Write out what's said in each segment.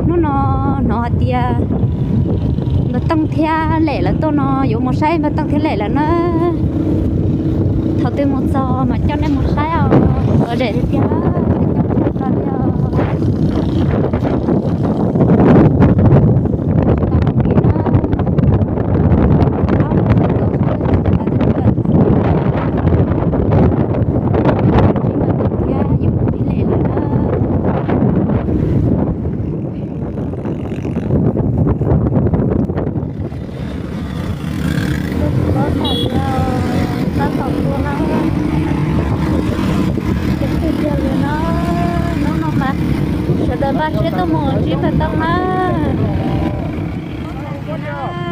Hnub no hnov hais tias Npawg Tooj thiab Lem lawv tuaj no, yuav mus saib Npawg Tooj thiab Lem lawm na. Thaum twg mus txog mas coj nej mus saib os. Lom zem tiag tiag. Tab tom tuaj na, ces twb tiag li no, hnub no mas sawv daws npaj siab tuaj mus ntsib Npawg Tooj na.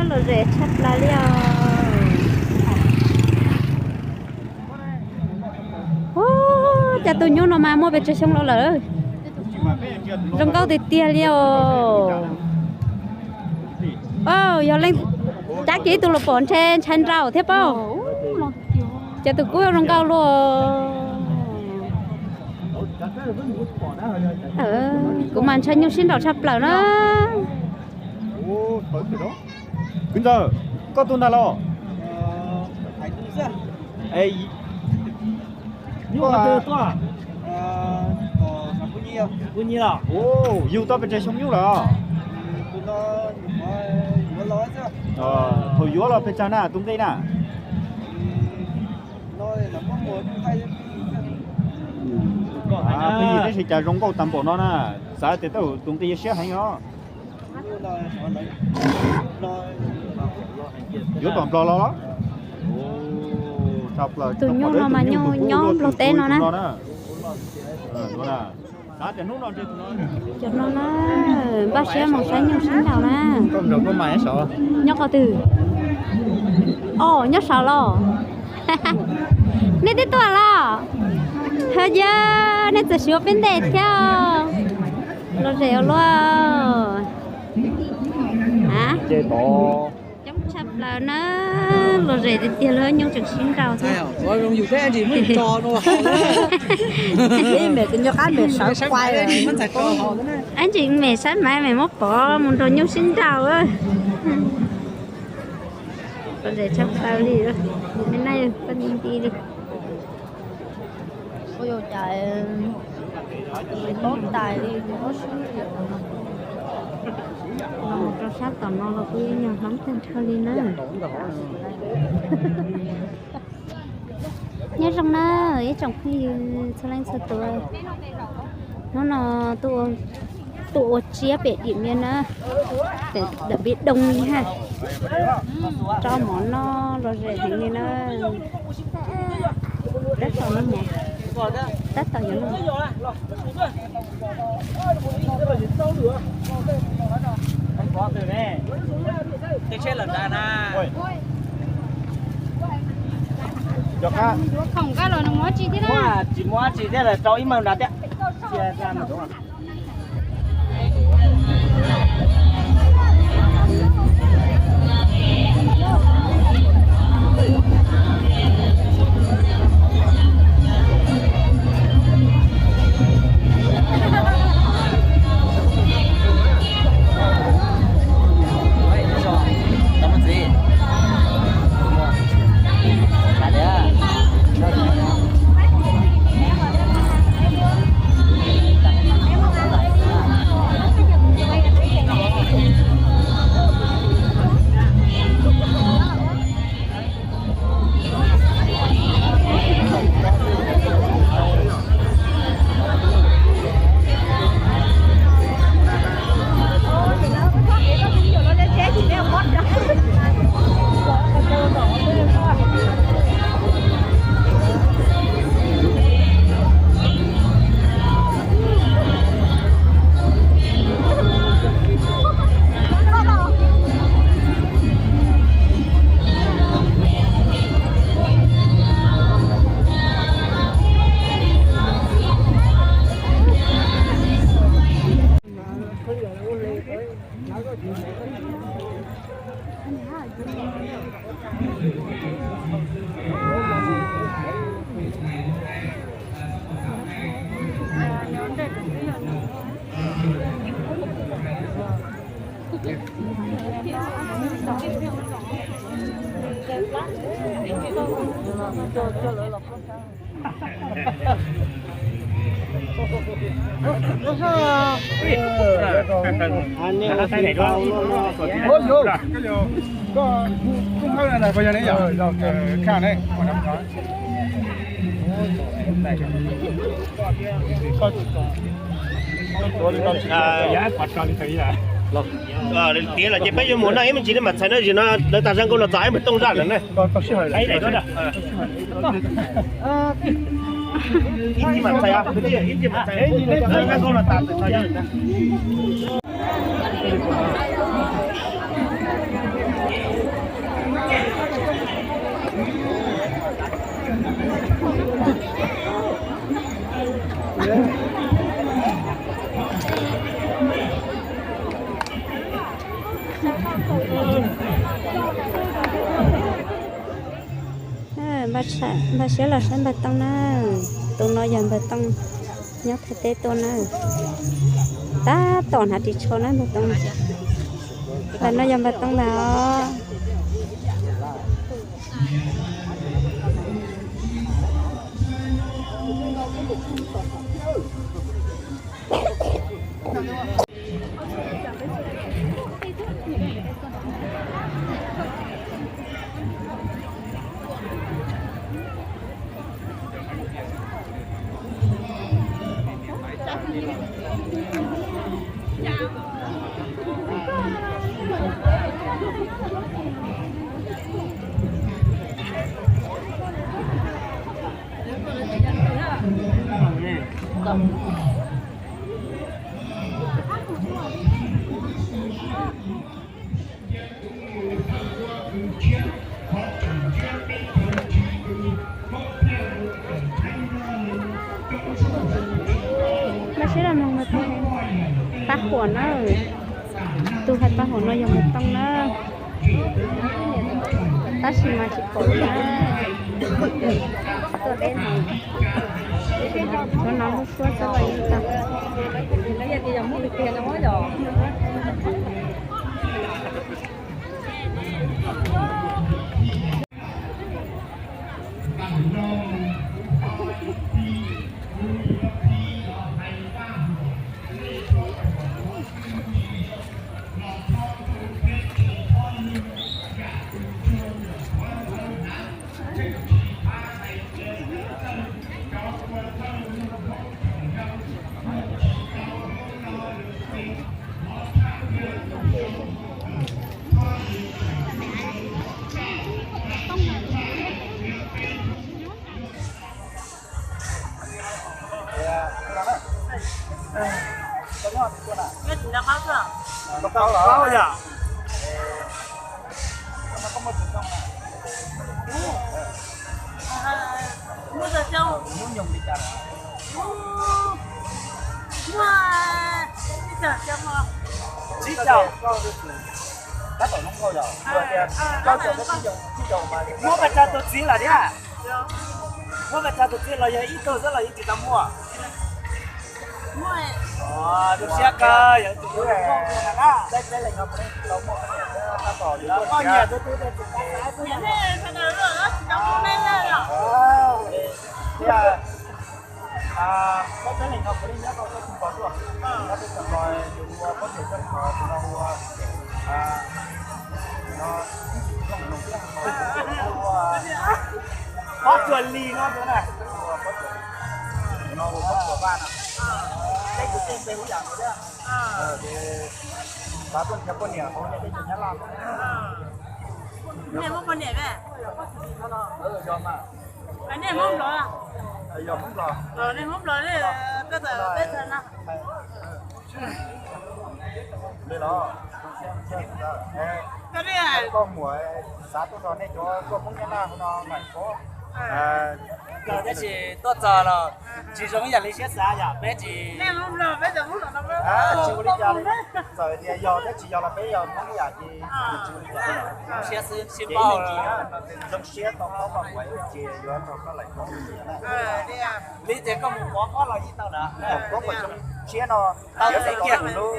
Lom zem tshaj plaws li os. Ua cas tus nyuj no mas muaj pes tsawg xyoo los lawm? Zoo nkauj tiag tiag li os. Yog leej cab kiag ib tug los pom ntshe ntshai nraum thiab paub. Ces tus kub zoo nkauj luaj. Kuv mas ntshai nyuj sib nraus tshaj plaws na. Kwv ntxawg, koj tuaj ntag los? Yug tau pes tsawg xyoo nyuj lawm? Thaum yuav los pes tsawg na tus nqi na? Pheej yig tab sis cas zoo nkauj tag npaum no na, xav tias tej zaum tus nqi yuav siab heev os. Yuav tom Nplog los? Tus nyuj no mas nyuj nyob Nplog teb no na. Cov no na, npaj siab mus saib nyuj sib nraus na. Nyob qhov twg? Os, nyob saud los? Nej twb tuaj los? Hos yog nej txawm siv ua peb ntej thiab. Lom zem ua luaj. Coob tshaj plaws na, lom zem tiag tiag li, nyuj tseem sib nraus thiab. Ab ntsis mem saib mas mem muab pov mus nrog nyuj sib nraus. Lom zem tshaj plaws li, me naj koj nti nti li. Ua cas paub tais li, mus rau sab tom no los kuj yeej yog hloob tag nrho li na. Nyob zoo na ib tsoom phooj ywg txhua leej txhua tus. Hnub no tuaj ua tsiab pem Điện Biên na, pem Điện Biên Đông li ha. Rau mov noj lom zem heev li na. Tab tom noj mov, tab tom yuav noj. Khoom kaj los muab tsis thiab na. Tsis muab tsis thiab, rau ib maj nrad thiab. Tiav lawm ces peb yuav mus noj ib me ntsis, nej mam txhais no, lawv tas zaj nkauj no txog ib mus tooj zaj lawm ne. Ib ntsis mam txhais, ib ntsis mam txhais, zaj nkauj no tas txog zaj lawm. Npaj siab los saib npawg Tooj na. Tus no yog npawg Tooj nyob Thaib teb tuaj na. Tab tom hnav ris tsho na npawg Tooj. Ntawm no yog npawg Tooj ntag os. Npaj siab los mloog npawg Tooj pab huam na. Tus hais pab huam no yog npawg Tooj na. Tab sis mas tsis pom li na. Tuaj deb no. Tshuav no lub suab xwb los yeej tau. Muaj li cas? Muaj ib tag xyoo, tab tom zoo nkauj yog. Muab pes tsawg tus txiv lawm thiab? Muab pes tsawg tus txiv los yog ib tug xwb los yeej tsis tau muaj? Zoo siab kawg, yog tus zoo nkauj na. Koj nyiam tus twg, peb peb leeg no kuv li nyob rau peb tug pos tuaj, nyob peb tug pos yus ua pob tsuas txawj kho, tus no ua, no, ib tsis zoo no thiab, ua pob tsuas lis no tus na, ua pob tsuas, tus no ua pob tsuas vaj no. Peb tug tej npe ua yam no thiab. Ces xav tuaj nrhiav poj niam hauv nej teb chaws Nyab Laj. Nej muaj poj niam me? Yog mas. Nej Hmoob Nplog? Yog Hmoob Nplog. Nej Hmoob Nplog, peb txawm, peb txawm na. Li los, koj muam xav tuaj nrog nej cov tuaj Hmoob Nyab Laj hauv no mas koj, koj tab sis tuaj txog los tsis zoo ib yam li siab xav yom, peb tsis, tsis ua li cas li. Txawm tias yog thiab tsis yog los peb yog Hmoob ib yam ces tsis ua li cas. Siab xwb, siab paub. Zoo siab tau qhov koj muam ces yuav nrog koj laim koob. Li ces koj mus pov pob los yeej tau na. Koob kom zoo siab no, tau txais kiag lub.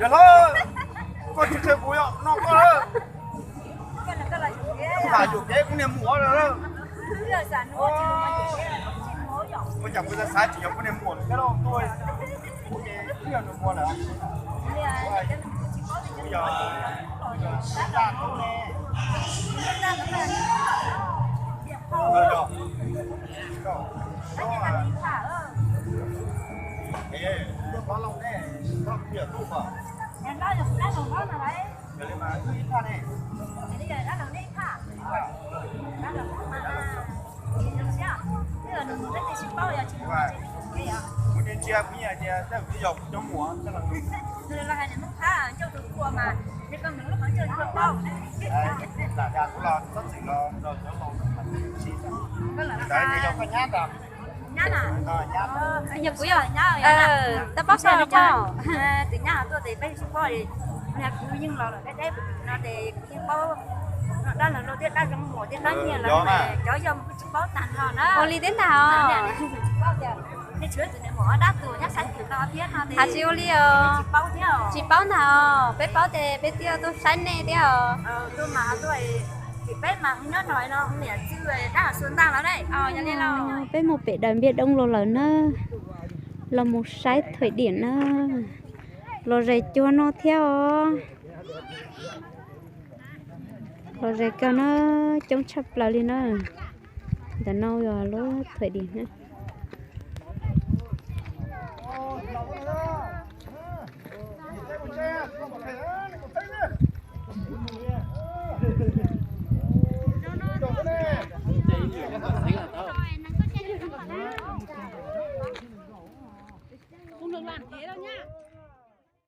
Yog hlob, koj tsis qhia kuv yog no koj lawm. Kuv tham yuam kev kuv niag muam lawm. Ua cas kuv xav xav tsis yog kuv niag muam lawm thiab lauj, tuaj kuv niag muam lawm. Kuv yog, yog, kuv ntsia kuv nyiam tias tej zaum twb yog kuv cov muam. Lam tas kuv los txhob txwm los rau cov laus. Ntawd ces yog koj nyab ntag. Yog kuv yog, tab pab koj los pab. Tus nyab tuaj ces peb sib paub, kuv yeej los lawm deb deb no ces kuv yeej paub dab laug laug thiab dab zoo muam thiab dab nyiag lawv cov yog kuj tsis paub tag nrho na. Ua li thiab ntag os. Hais tsis ua li os. Tsis paub ntag os, peb paub ces peb thiaj tuaj saib nej thiab os. Peb mus pem daws npiaj doob los lawm na, los mus saib thời điểm na, los ze cuag no thiab os. Los ze kawg na, coob tshaj plaws li na. Ntawm no yog lub thời điểm na.